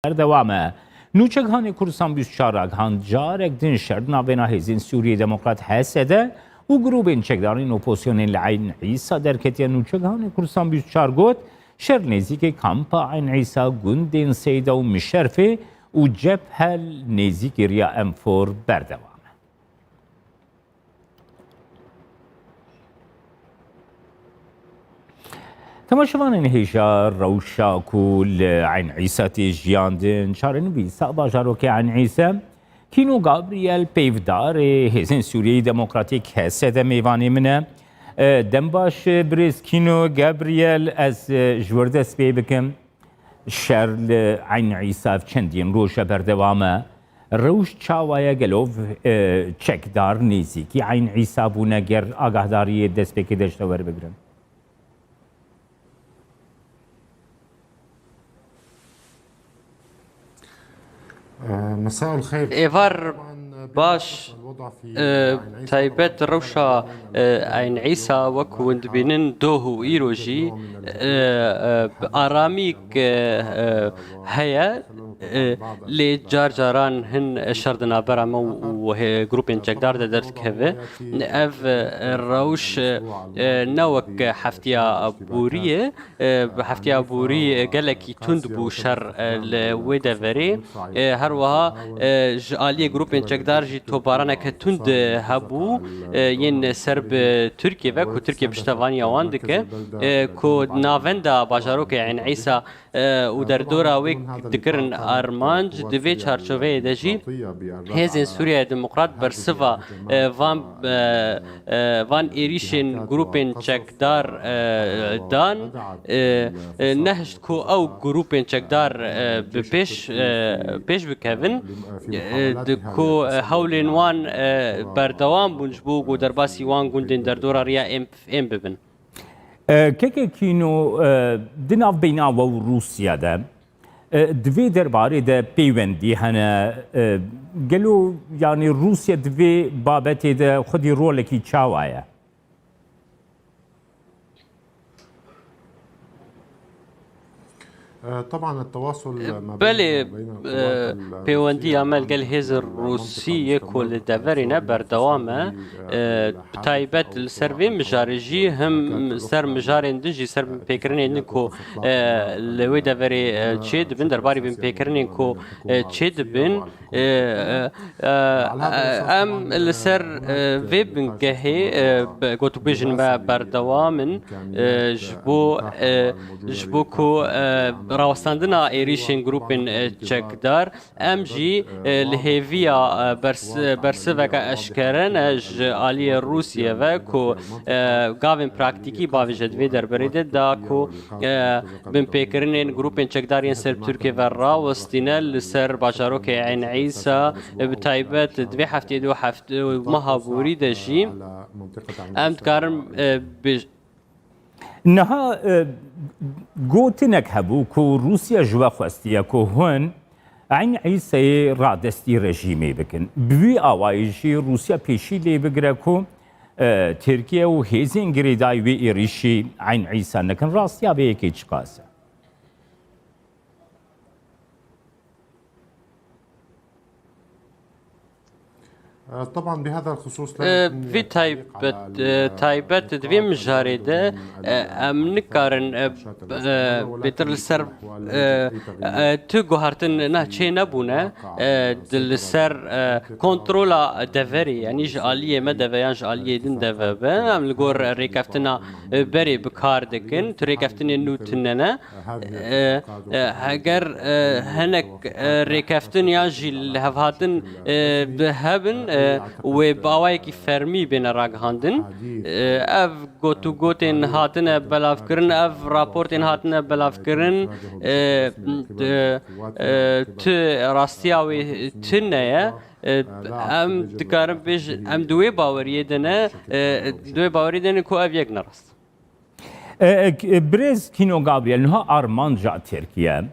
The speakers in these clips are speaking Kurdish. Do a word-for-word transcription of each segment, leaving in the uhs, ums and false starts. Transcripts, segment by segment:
berdewam e. Nûçeghanê Kurdistan bîst û çar ragihand carek din şer di navbêna Hêzên Sûriyê Demokrat, H S D, û grûbên çekdarên opozisyonên li Eyn Îsa derketiye. Nûçeghanê Kurdistan bîst û çar got, şer li nêzîkê kampa Eyn Îsa, gundên Seyda û Mişerfê û cephe li nêzîkî riya Enfor berdewam e. Temaşevanên hêja, rewşa ku li Eyn Îsa tê jiyandin, çarenivîsa bajarokê Eyn Îsa, Kîno Gabriel, peyvdarê Hêzên Sûriyeyê Demokratîk, H S D, mêvanê min e. E, dem baş, birêz Kîno Gabriel, ez, e, ji wir dest pê bikim. Şer li Eyn Îsa ev çendîn roj e berdewam e. Rewş çawa ye? Gelo, e, çekdar nêzîkî Eyn Îsa bûne, ger agahdariyê destpêkê de ji te werbigirin? Êvar baş, e, taybet rewşa, e, Eyn Îsa wek hûn dibînin doh û îro jî, e, e, aramîk, e, e, heye, e, lê car caran hin şer di navbera me û, û he-, grûpên çekdar de derdikeve. Ev, e, rewş, e, ne wek heftiya borî ye. E, bi heftiya borî, e, gelekî tund bû şer, e, li wê deverê. E, her wiha, e, ji aliyê grûpên çekdar jî toparaneke tund, e, hebû, e, yên ser bi Tirkiye ve, ku Tirkiye piştevaniya wan dike, e, ku navenda bajarokê Eyn Îsa, e, û derdora wê dikirin armanc. Di vê çarçoveyê de jî Hêzên Sûriye Demokrat bersiva, e, van, e, e, van êrîşên grûpên çekdar, e, dan, e, e, nehişt ku ew grûpên çekdar, e, bi pêş, e, pêş bikevin, e, di ku, e, hewlên wan, e, berdewam bûn ji bo ku derbasî wan gundên derdora riya êm, êm bibin. E, Kekê Kîno, e, di navbeyna we û Rûsya de, e, di vê derbarê de peywendî hene, e, gelo, yanî Rûsya di vê babetê de xwedî rolekî çawa ye? Belê, e, pêwendiya me li gel hêzên Rûsî yê ku li deverê ne berdewam e. E, bi taybet li ser vê mijarê jî, him ser mijarên din jî, ser binpêkirinên din ku, e, li wê deverê, e, çê dibin, derbarê binpêkirinên ku, e, çê dibin, e, e, e, em li ser, e, vê bingehê, e, be-, gotûbêjên me berdewam in, e, ji bo, e, ji bo ku, e, rawestandina êrîşên grûpên, e, çekdar, em jî, e, li hêviya, e, bers-, bersiveke eşkere ne ji aliyê Rûsiyê ve ku, e, gavên praktîkî bavêje di vê derbarê de da ku, e, binpêkirinên grûpên çekdar yên ser bi Tirkiye ve rawestîne li ser bajarokê Eyn Îsa, e, bi taybet di vê hefteyê de û heft-, û meha borî de jî em dikarin, e, bi Niha, e, gotinek hebû ku Rûsya ji we xwestiye ku hûn Eyn Îseyê radestî rejîmê bikin. Bi wî awayî jî Rûsya pêşî lê bigire ku, e, Tirkiye û hêzên girêdayî wê êrîşî Eyn Îsa nekin. Rastiya vê yekê çiqas e? Vî taybet, e, taybet di vê mijarê de, e, em nikarin, e, e, bêtir li ser, e, e, tu guhartin na çê nebûne, e, di li ser, e, kontrola deverê, yanî ji aliyê me deve yan ji aliyê din deve be, em li gor rêkeftina, e, berê bi kar dikin, tu rêkeftinên nû tune ne. E, e, heger, e, hinek, e, rêkeftin yan jî lihevhatin, e, bi hebin, e, wê bi awayekî fermî bêne ragihandin. E, ev gotûgotên hatine belavkirin, ev raportên hatine belavkirin, e, d-, e, tu rastiya wê tune ye. E, em dikarin bêjin, em di wê baweriyê de ne, e, di wê baweriyê de ne ku ev yek ne rast. E, e, Birêz Kîno Gabriel, niha armanca Tirkiye,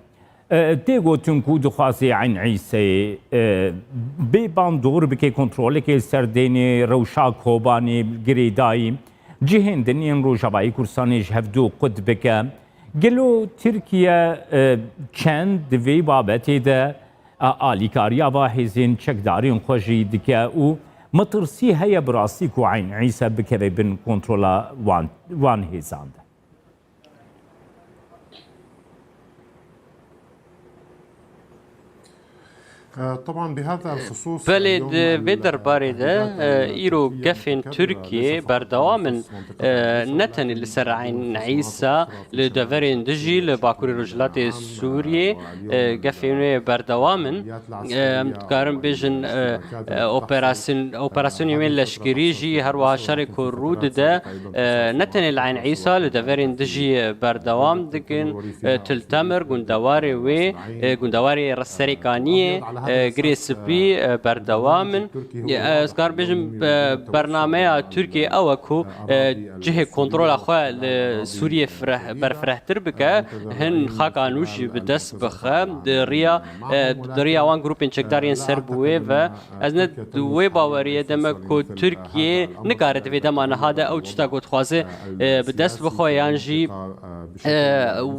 e, tê gotin ku dixwaze Eyn Îseyê, e, bê bandor bike, kontrolekê li ser Dênê, Rewşa, Kobanê, Girêdayî, cihên din yên Rojavayê Kurdistanê ji hev du qut bike. Gelo Tirkiye, e, çend di vê babetê de, e, alîkariya va hêzên çekdarên xwe jî dike û metirsî heye bi rastî ku Eyn Îsa bikeve bin kontrola wan, wan hêzan de? Belê, di vê derbarê de, e, îro gefên Tirkiyê berdewam in, e, ne tenê li ser Eyn Îsa, li deverên din jî li Bakurê Rojhilatê Sûriyê, e, gefên wê berdewam in. E, em dikarin bêjin, e, e, operasyon-, operasyonên wê leşkerî jî, her wiha şerê ku rû dide, e, ne tenê li Eyn Îsa, li deverên din jî berdewam dikin. E, Til Temir, gundewarê wê, e, gundewarê Serêkaniyê, e, Girê Spî, e, berdewam in. E, ez karim bêjim, e, bernameya Tirkiyê ew e ku, e, cihê kontrola xwe li Sûriyê fireh-, berfirehtir bike, hin xaka nû jî bi dest bixe, di riya, e, di riya wan grûpên çekdar yên ser bi wê ve. Ez ne di wê baweriyê de me ku Tirkiye nikare di vê dema niha de ew tişta ku dixwaze, e, bi dest bixe yan jî, e,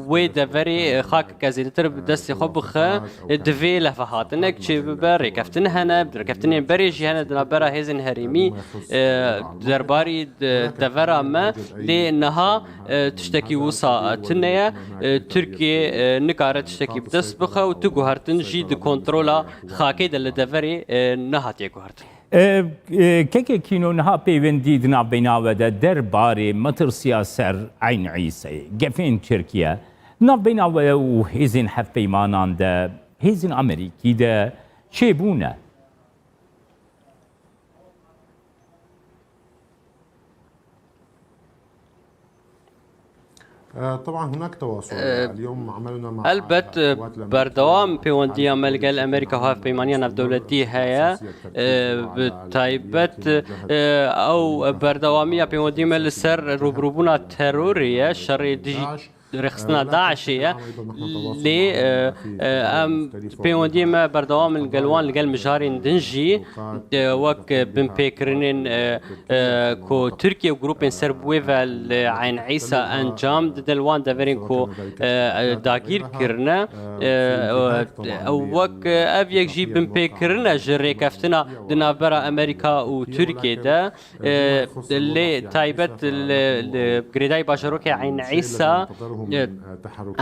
wê deverê, e, xakeke zêdetir bi destê xwe bixe, e, divê lehvehatinek çêbibe, rêkeftin hene, rêkeftinên berê jî hene di navbera hêzên herêmî, e, derbarî de-, devera me, lê niha, e, tiştekî wisa tune ye. E, Tirkiye, e, nikare tiştekî bi dest bixe û tu guhertin jî di kontrola xakê de li deverê, e, nehatiye guhertin. E, e, Kekê Kîno, niha peywendî di navbeyna we de derbarê metirsiya ser Eyn Îseyê, gefên Tirkiye, navbeyna we û hêzên hevpeymanan de, hêzên Amerîkî de çêbûne? Elbet, e, berdewam pêwendiya me li gel Amerîka û hevpeymaniya navdewletî heye. E, bi taybet, e, ew berdewamiya pêwendiyê me li ser rûbirûbûna terorê ye, şerê dijî rêxistina DAIŞê ye. Lê, e, e, em pêwendiyê me berdewam in li gel wan, li gel mijarên din jî, e, wek binpêkirinên, e, e, ku Tirkiye û grûpên ser bi wê ve li Eyn Îsa encam didin, li wan deverên ku, e, e, dagîr kirine, e, e, wek, e, ev yek jî binpêkirin e ji rêkeftina di navbera Amerîka û Tirkiye de, e, lê taybet li, li girêdayî bajarokê Eyn Îsa, e,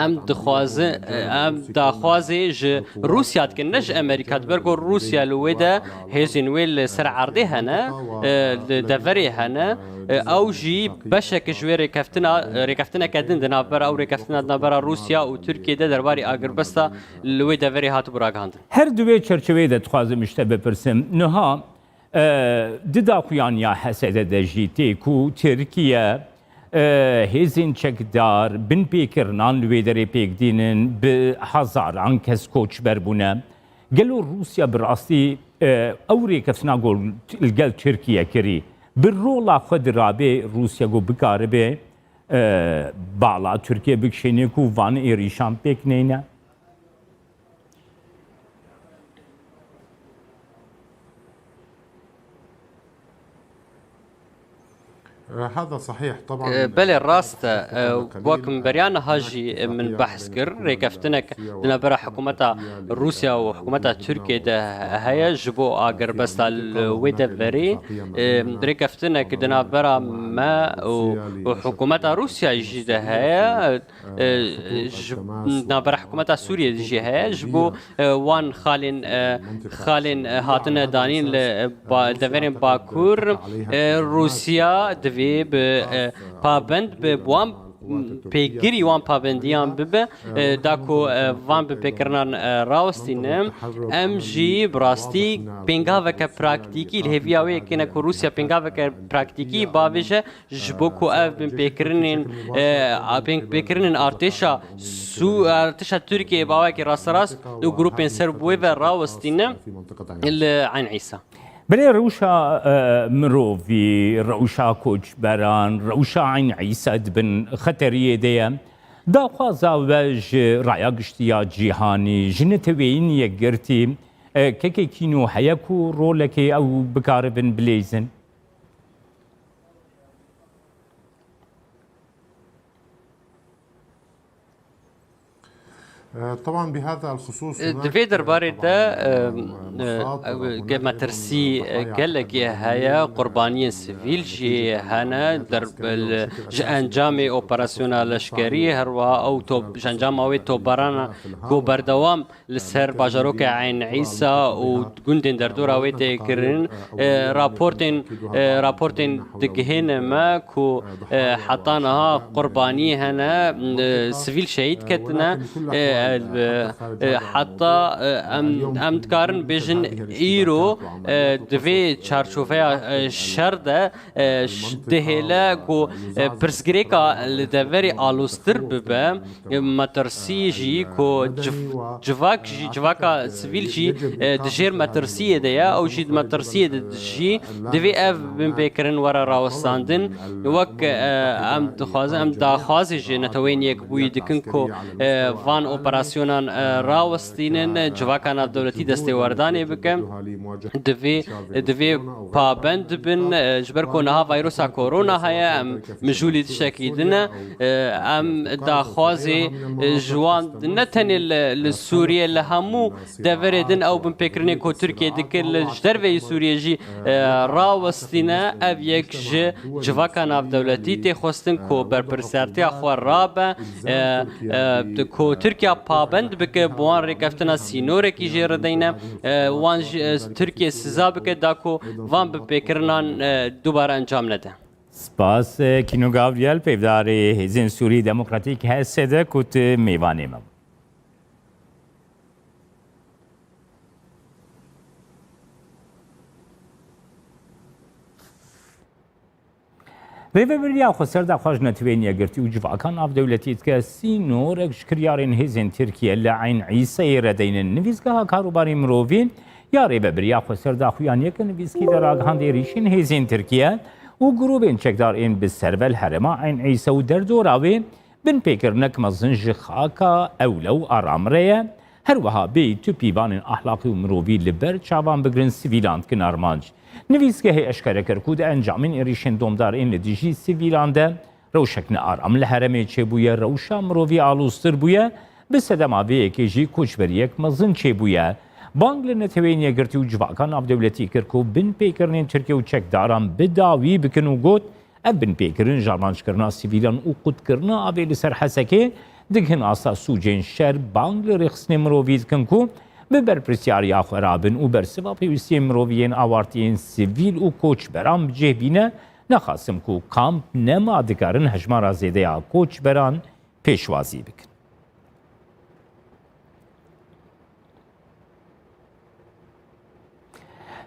em dixwazin, e, em daxwazê ji Rûsya dikin, ne ji Amerîka, diber ku Rûsya li wê de hêzên wê li ser erdê hene, e, li deverê hene, e, ew jî beşek ji wê rêkeftina, rêkeftineke din di navbera ew rêkeftina di navbera Rûsya û Tirkiyê de derbarê agirbesta li wê deverê hatibû ragihandin. Her di wê çerçeveyê de dixwazim ji te bipirsim. Niha, e, di daxuyaniya H S D de jî tê ku Tirkiye, e, hêzên çekdar, binpêkirinan li wê derê pêk dînin, bi hezaran kes koçber bûne. Gelo Rûsya bi rastî, e, ew rêkeftina ku li gel Tirkiye kirî, bi rola xwe dirabê Rûsya ku bikaribe, e, bala Tirkiye bikişêne ku van êrîşan pêk neyne? E, belê, rast e. E, wek min beriya niha jî min behs kir, rêkeftinek di navbera hikûmeta Rûsya û hikûmeta Tirkiyê de heye ji bo agirbesta li wê deverê. E, rêkeftinek di navbera me û, û hikûmeta Rûsyayê jî de heye. E, ji navbera hikûmeta Sûriyê jî heye, ji bo, e, wan xalên, e, xalên, e, hatine danîn li, e, ba-, deverên Bakur, e, Rûsya divê bi, e, pabend bi wan pêgirî wan pabendiyan bibe, e, da ku, e, van binpêkirinan, e, rawestîne. Em jî bi rastî pêngaveke praktîkî, li hêviya wê yekê ne ku Rûsya pêngaveke praktîkî bavêje, ji bo ku ev binpêkirinên, e, a, binpêkirinên artêşa Sû-, artêşa Tirkiyê bi awayekî rasterast û grûpên ser bi wê ve rawestîne li Eyn Îsa. Belê, rewşa, e, mirovî, rewşa koçberan, rewşa Eyn Îsa di bin xeteriyê de ye. Daxwaza we ji raya giştî ya cîhanî, ji Neteweyên Yekgirtî, e, Kekê Kîno, heye ku rolekê ew bikaribin bileyzin? Di vê derbarê de, e, e, ge-, metirsî, e, gelekî heye, qurbaniyên sivîl jî hene, der-, li, ji encamê operasyona leşkerî, her wiha ew top-, ji encama wê topbarana ku berdewam li ser bajarokê Eyn Îsa û gundên derdora wê tê kirin, e, raportên, e, raportên digihêne me ku, e, heta niha qurbanî hene, e, sivîl şehîd ketine, e, e, e, heta, e, em, em dikarin bêjin îro, e, di vê çarçoveya, e, şer de, e, ş-, dihêle ku, e, pirsgirêka li deverê aloztir bibe, e, metirsî jî ku civ-, civak jî, civaka sivîl jî, e, di jêr metirsiyê de ye, ew jî di metirsiyê de dijî, divê ev binpêkirin were rawestandin. Wek, e, em dixwazin, em daxwazê ji Neteweyên Yekbûyî dikin ku, e, van operasyonan, e, rawestînin, civaka navdewletî destêwerdanê bike. Divê, divê pabend bin, e, ji ber ku niha vayrosa korona heye, em mijûlî tiştekî din e. E, em daxwazê, e, ji wan ne tenê li, li Sûriyê, li hemû deverê din ew binpêkirinê ku Tirkiye dike, li, ji derveyî Sûriyê jî, e, rawestîne. Ev yek ji civaka navdewletî tê xwestin ku berpirsiyartiya xwe rabe, e, e, ku Tirkiye pabend bike bi wan rêkeftina sînorekî jê re deyne, e, wan ji, e, Tirkiye siza bike da ku van binpêkirinan, e, dubare encam nede. Spas, e, Kîno Gavriyel, peyvdarê Hêzên Sûrî Demokratîk H S D ku tu mêvanê me bû. Rêvebiriya Xweser daxwaz ji Netewên Yekgirtî û civaka navdewletî dike sînorek ji kiryarên hêzên Tirkiye li Eyn Îseyê re deynin. Nivîsgeha Karûbarê Mirovî ya Rêvebiriya Xweser daxuyaniyeke nivîskî de ragihand êrîşên hêzên Tirkiye û grûbên çekdar ên bi ser ve li herêma Eyn Îse û derdora wê binpêkirinek mezin ji xaka ewle û aram re ye. Her wiha bêyî tu pîvanên ahlaqî û mirovî li ber çavan bigirin, sivîlan dikin armanc. Nivîsgehê eşkere kir ku di encamên êrîşên domdar ên li dijî sivîlan de rewşek nearam li herêmê çêbûye, rewşa mirovî aloztir bûye, bi sedema vê yekê jî koçberiyek mezin çêbûye. Bang li Neteweyên Yekgirtî û civaka navdewletî kir ku binpêkirinên Tirkiye û çekdaran bi dawî bikin û got, ev binpêkirin ji armanckirina sivîlan û qutkirina avê li ser Hesekê digihin asta sûcên şer, bang li rêxistinên mirovî dikin ku bi berpirsyariya xwe rabin û bersiva pêwîstiyên mirovî yên awartiyên sivîl û koçberan bi cih bîne, nexasim ku kamp nema dikarin hejmara zêde ya koçberan pêşwazî bikin.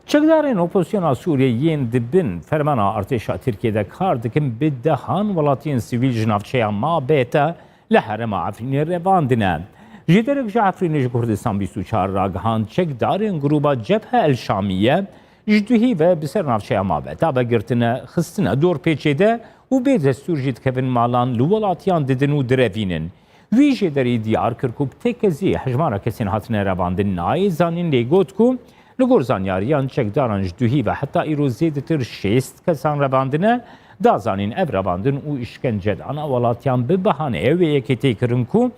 Çekdarên opozisyona Sûriyê yên di bin fermana artêşa Tirkiyê de kar dikin, bi dehan welatiyên sivîl ji navçeya Mabeta li herêma Efrînê revandine. Jêderek ji Efrînê ji Kurdistan bîst û çar ragihand, çekdarên grûba Cebhe El Şamiye ji duhî ve bi ser navçeya Mabeta ve girtine, xistine dorpêçê de û bê destûr jî dikevin malan li welatiyan didin û direvînin. Wî jêderî diyar kir ku bi tekezî hejmara kesên hatine revandin nayê zanîn, lê got ku li gor zanyariyan çekdaran ji duhî ve heta îro zêdetir şêst kesan revandine. Da zanîn ev revandin û îşkencedana welatiyan bi behaneya wê yekê tê kirin ku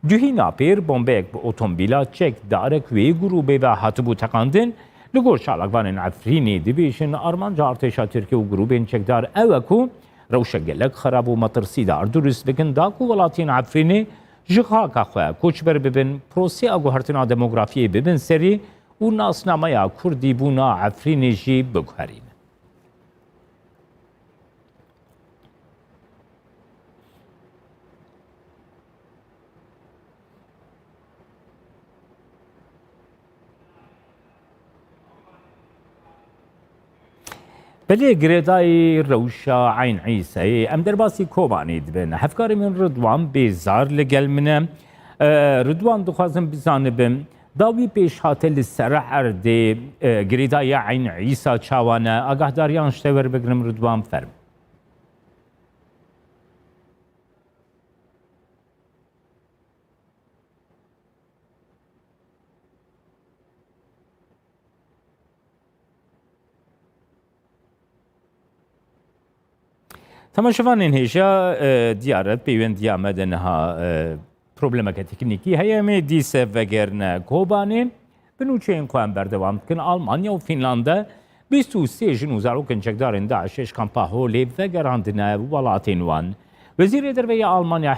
duhî napêr bombeyek bi otomobîla çekdarek wê grûbê ve hatibû teqandin. Li gor çalakvanên Efrînê dibêjin, armanca artêşa Tirkî û grûbên çekdar ew e ku rewşek gelek xerab û metirsîdar durust bikin, da ku welatiyên Efrînê ji xaka xwe koçber bibin, proseya guhertina demografiyê bibin serî û nasnameya kurdîbûna Efrînê jî biguherînin. Belê, girêdayî rewşa Eyn Îseyê, em derbasî Kobanê dibin. Hevkarê min Ridwan Bêzar li gel min e. E, Ridwan, dixwazim bizanibim, dawî pêşhate li ser erdê, e, girêdayî Eyn Îsa çawa ne? Agahdariyan ji te werbigirim, Ridwan, ferm. Temaşevanên hêja, e, diyar e, peywendiya me de niha, e, problemeke teknîkî heye, em ê dîse vegerine Kobanê. Bi nûçeyên ku em berdewam dikin, Almanya û Fînlanda bîst û sê jin û zarokên çekdarên DAIŞê ji kampa Holê vegerandine welatên wan. Wezîrê Derve ya Almanya